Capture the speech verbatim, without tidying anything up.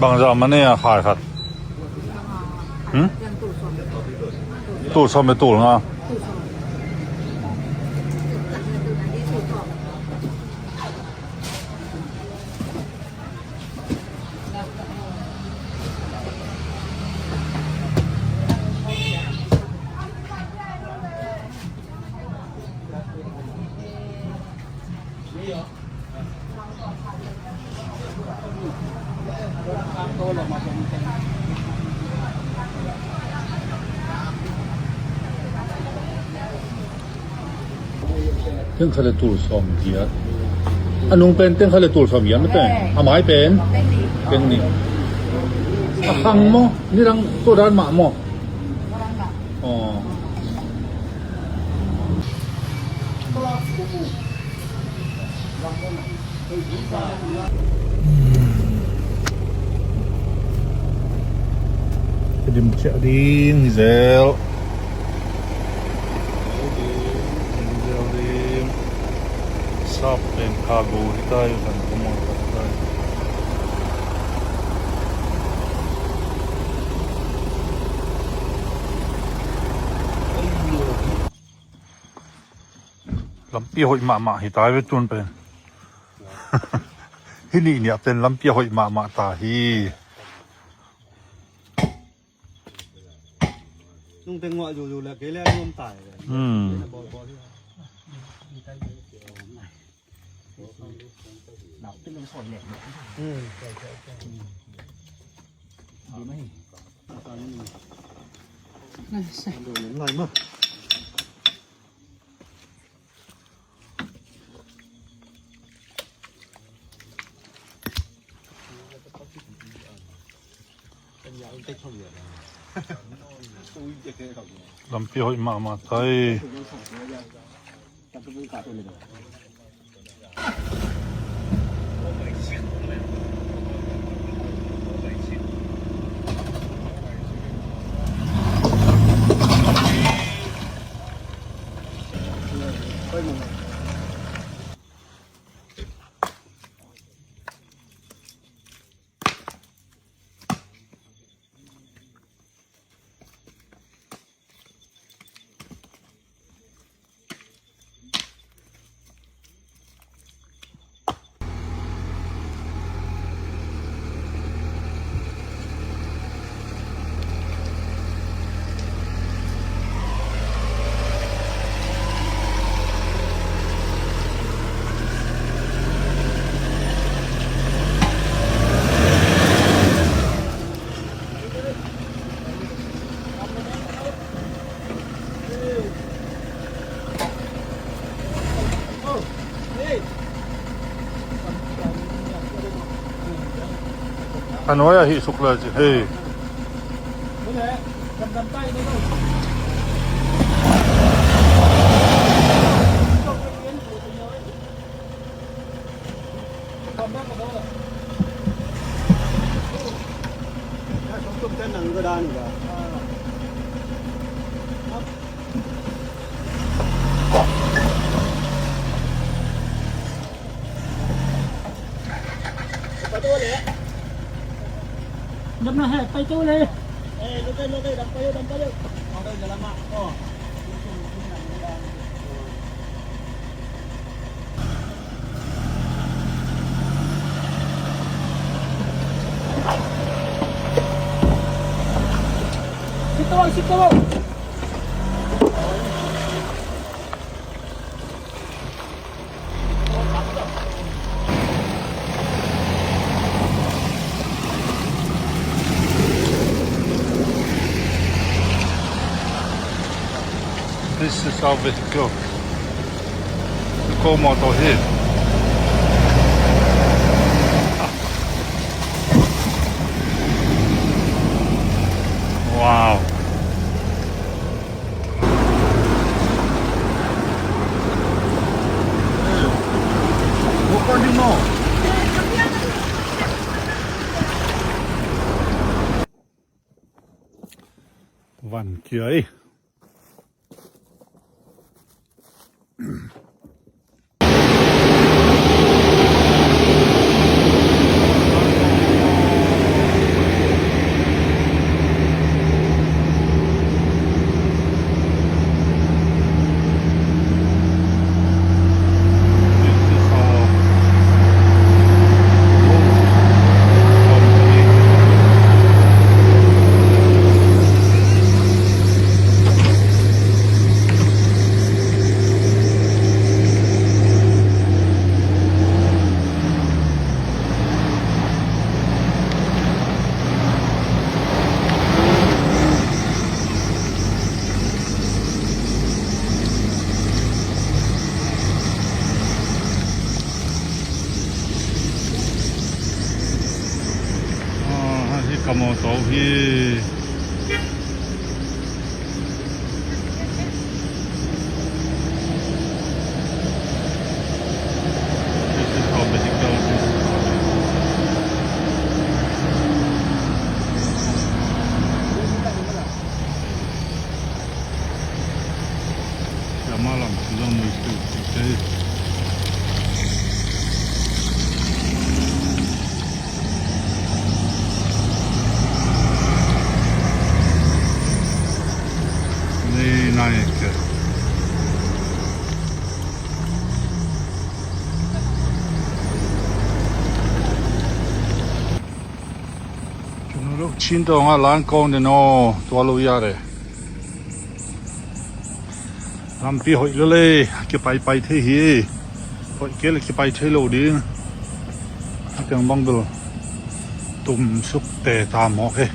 Bangzah mah nei a khai khat? Hmm? Tul sawm le tul nga. Teng khat le tul sawm giat. A nung pen teng khat le tul sawm giat mah teng. A mai pen? Teng nih. A khang maw? Nidang tua dan mah maw? Aw. Ka dim ciah ding hi zel. Hi zel ding. Sap pen cargo hi tai, kan pumawh tak tai. Lampi a hoih mahmah hi ta ve tun pen. Hih nih nih a pen lampi a hoih mahmah ta hi. Nung teng nguah zuzu le kei le nuam ta hi. Hmm. Lampi hoih mahmah tai. A nuai ah hih suk lai ci hei. Dam na he, pai tu le. Sit tawh, sit tawh. This is how it goes. Ko mawtaw hi. Wow. Van kia ei. Ka mawtaw hi. This is how medical, this is how. Siama lam, siama lam, Nei nai ke. Chin tawng a lan kong den aw, tua lo ya re. Lampi hoih lo le, kipaipai thei hi. Hoih kei le kipai thei lo ding. A teng bang bel tum suk te ta mawk he.